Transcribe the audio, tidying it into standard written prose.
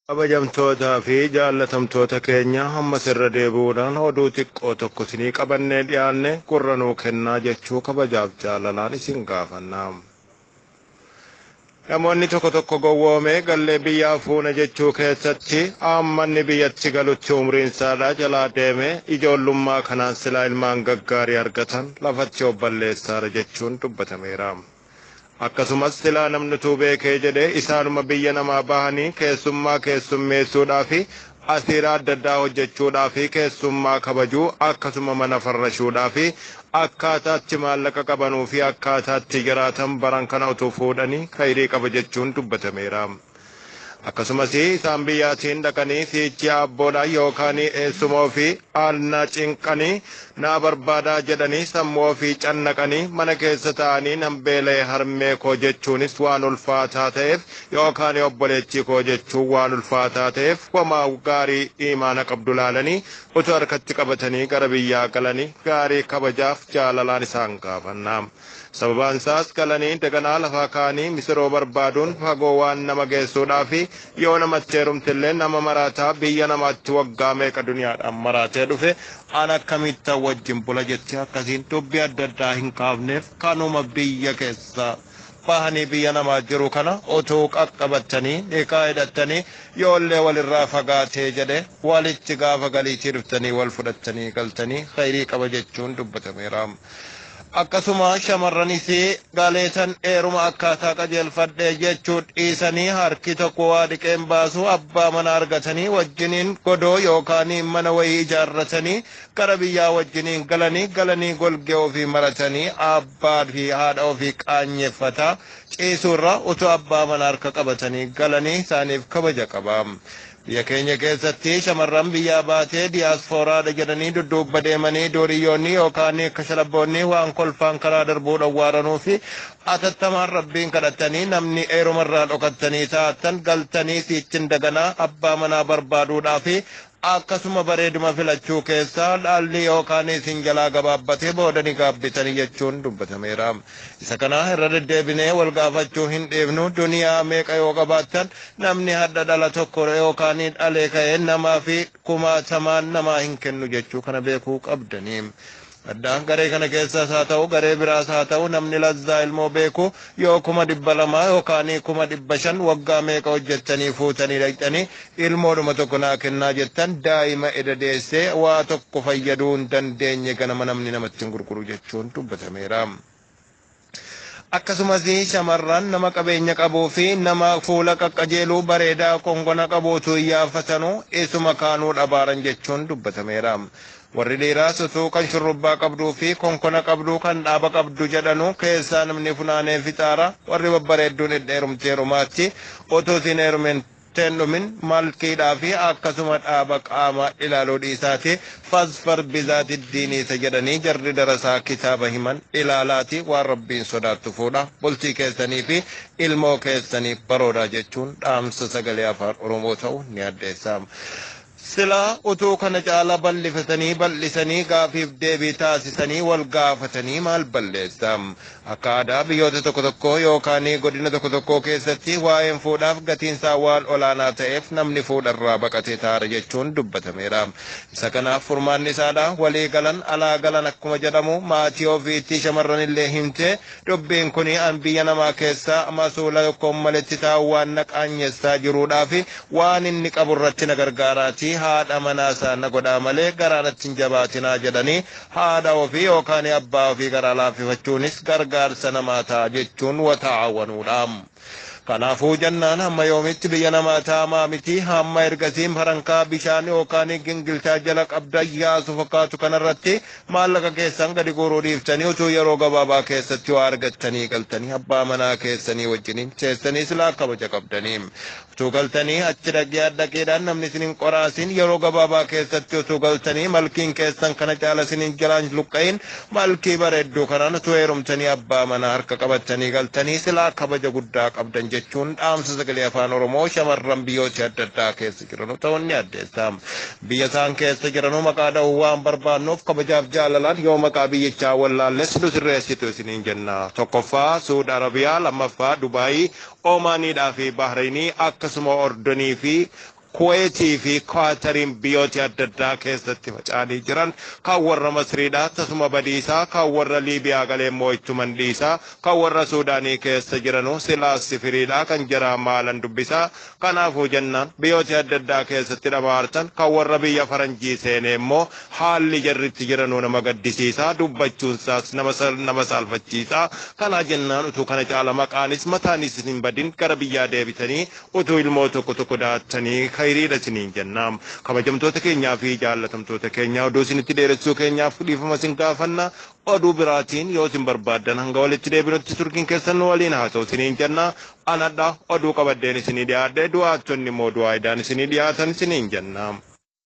Kabajamtootaa fi jaallatamtoota keenya, ammas irra deebi'uudhaan oduu xiqqoo tokko isinii qabannee dhiyaanne gurra nuu kennaa jechuu kabajaaf jaalalaan isin gaafanna. Namoonni tokko tokko gowwoomee gallee biyyaa fuuna jechuu keessatti ammanni biyyatti galutti umriin isaadhaa jalaa deeme, ijoollummaa kanaan silaa ilmaan gaggaarii argatan lafatti obballeessaara jechuun dubbatameera. Akkasumas silaa namni utuu beekee jedhee isaanuma biyya namaa bahanii keessummaa keessummeessuudhaa fi asiira adda addaa hojjechuudhaa fi keessummaa kabajuu, akkasuma mana farrashuudhaa fi akkaataatti maallaqa qabanuu fi akkaataatti jiraatan baran kana utuu fuudhanii khayrii qaba jechuun dubbatameera. Akkasumas isaan biyyaatiin dhaqanii siichi abboodha yookaan eessuma ofii aanna cinqanii naa barbaadaa jedhanii sammuu ofii cannaqanii mana keessa taa'anii nan beela'e harmee koo jechuunis waan ulfaataa ta'eef, yookaan obboleettii koo jechuun waan ulfaataa ta'eef, homaa gaarii imaana qabdu laalanii utuu harkatti qabatanii gara biyyaa galanii gaarii kabajaaf jaalalaan isaan gaafanna. Sababaan isaas galanii daganaa lafaa ka'anii misiroo barbaaduun fagoo waan nama geessuudhaa fi yoo namatti heerumtillee nama maraataa biyya namaatti waggaa meeqa duniyaadhaan maraatee dhufe an akkamittan wajjin bula jettee akkasiin dubbii adda addaa hin kaafneef, kanuma biyya keessa bahanii biyya namaa jiru kana utuu qaqqabattanii niqaa hidhattanii, yoollee walirraa fagaatee jedhe walitti gaafa galiitii dhuftanii wal fudhattanii galtanii khayrii qaba jechuun dubbatameera. Akkasuma shamarranis galeetan dheeruma akkaataa qajeelfadhee jechuu dhiisanii harki tokko waa dhiqeen baasu, abbaa mana argatanii wajjiniin godoo yookaan mana wayii ijaarratanii gara biyyaa wajjiniin galanii golgee ofii maratanii abbaa fi haadha ofii qaanyeeffataa ciisuurra utuu abbaa mana harka qabatanii galanii isaaniif kabaja qaba. Biyya keenya keessatti shamarran biyyaa baatee diyaaspooraadha jedhanii dudduubba deemanii duuriyyoonni yookaan kashalabboonni waan kolfaan karaa darbuu dhowwaaranuu fi atattamaan Rabbiin kadhatanii namni eerumarraa dhokattanii taatan galtanii siichin daganaa abbaa manaa barbaaduudhaa fi akkasuma bareeduma filachuu keessaa dhaalli yookaan isin jalaa gabaabbatee booda ni gaabbitanii jechuun dubbatameera. Isa kana irra deddeebinee wal gaafachuu hin dhiifnu. Duniyaa meeqa yoo qabaattan namni hadha dhala tokko yookaan dhalee ka'ee namaa fi kumaatamaan namaa hin kennu jechuu kana beekuu qabdanii. Addaan garee kana keessas haa ta'u, garee biraas haa ta'u, namni lazzaa ilmoo beeku yoo 200,000 yookaan 500,000 waggaa meeqa hojjettanii fuutanii dhaqxanii ilmoodhuma tokko naa kennaa jettan, daa'ima eda deessee waa tokko fayyaduu hin dandeenye ganama namni namatti hin gurguru jechuun dubbatameera. Akkasumas shamarran nama qabeenya qabuu fi nama fuula qaqqajeeluu bareedaa kongona qabuutu iyyaafatanu isuma kaanuu dhabaaran jechuun dubbatameera. Warri dhiiraas utuu kan shurrubbaa qabduu fi konkona qabduu kan dhaaba qabdu jedhanu keessaa namni funaanee fixaara, warri babbareedduun dheerumtee heerumaatti utuu isin heerumen teen dhumin malkiidhaa fi akkasuma dhaaba qaama ilaaluu dhiisaati fasfar bizaati diinii isa jedhanii jarri darasaa kitaaba himan ilaalaati waan Rabbiin sodaattu fuudha, bultii keessanii fi ilmoo keessanii baroodaa jechuun dhaamsa sagalee Afaan Oromoo ta'u ni addeessa. Silaa utuu kana caala bal'ifatanii bal'isanii gaafiif deebii taasisanii wal gaafatanii maal balleessa? Akka aadaa biyyoota tokko tokkoo yookaan godina tokko tokkoo keessatti waa'een fuudhaaf gatiinsaa waan olaanaa ta'eef namni fuudharraa baqatee taara jechuun dubbatameera. Isa kanaaf furmaanni isaadha walii galan alaa galan akkuma jedhamu, maatii ofiitti shamarran illee himtee dubbiin kun an biyya namaa keessa masuula tokkoon maletti taa'u waan na qaanyessaa jiruudhaa fi waan inni qabu irratti na gargaaraati haadha manaa isaa na godhaa malee garaa natti hin jabaatinaa jedhanii haadha ofii yookaan abbaa ofii garaa laaffifachuunis gargaarsa namaa ta'a jechuun wataa'awanuudha. Kanaafuu jennaan hamma yoomitti biyya namaa taamaa miti, hamma ergasii farankaa bishaan yookaan gingilchaa jala qabda yaasu fakkaatu kanarratti maallaqa keessan gadi guuruu dhiiftanii utuu yeroo gabaabaa keessatti waa argattanii galtanii abbaa manaa keessanii wajjiniin teessanii silaa kabaja qabdanii. Utuu galtanii achi dhaqee dhaqiidhaan namni isin hin qoraasin, yeroo gabaabaa keessatti utuu galtanii malkiin keessan kana caala isin hin jalaan luqqa'in, malkii bareedduu kanaan utuu heerumtanii abbaa manaa harka qabattanii galtanii silaa kabaja guddaa qabdan jechuun dhaamsa sagalee Afaan Oromoo shamarran biyyoota adda addaa keessa jiranu ta'uun ni addeessa. Biyya isaan keessa jiranu maqaa dha'uu waan barbaannuuf kabajaaf jaalalaan yoo maqaa biyyichaa wallaalles nu sirreessitu isiniin jenna. Tokkoffaa Suud Arabiyaa, lammaffaa Dubaayii, Oomaaniidhaa fi Bahreenii, akkasuma Ordonii fi Kuweetii fi Kaatariin biyyoota adda addaa keessatti faca'anii jiran, kan warra Masriidha tasuma badiisaa, kan warra Liibiyaa galee immoo ittuman dhiisaa, kan warra Suudaanii keessa jiranu silaas sifiriidha, kan jaraa maalan dubbisaa. Kanaafuu jennaan biyyoota adda addaa keessatti dhamaartan, kan warra biyya faranjii seenee immoo haalli jarritti jiranuu nama gaddisiisaa, dubbachuunsaas nama saalfachiisaa. Kanaa jennaan utuu kana caala maqaanis mataanis hin badin gara biyyaa deebitanii utuu ilmoo tokko tokko daattanii khayriidha isiniin jennaam. Kabajamtoota keenyaa fi jaallatamtoota keenyaa, oduu isinitti dheeressuu keenyaaf dhiifama isin gaafanna. Oduu biraatiin yoo isin barbaaddan hanga walitti deebinutti turkiin keessan nu waliin haa ta'u isiniin jenna. Anadha oduu qabaddeen isinii dhiyaadhe, du'aattonni immoo du'aayidaan isinii dhiyaatan isiniin jenna.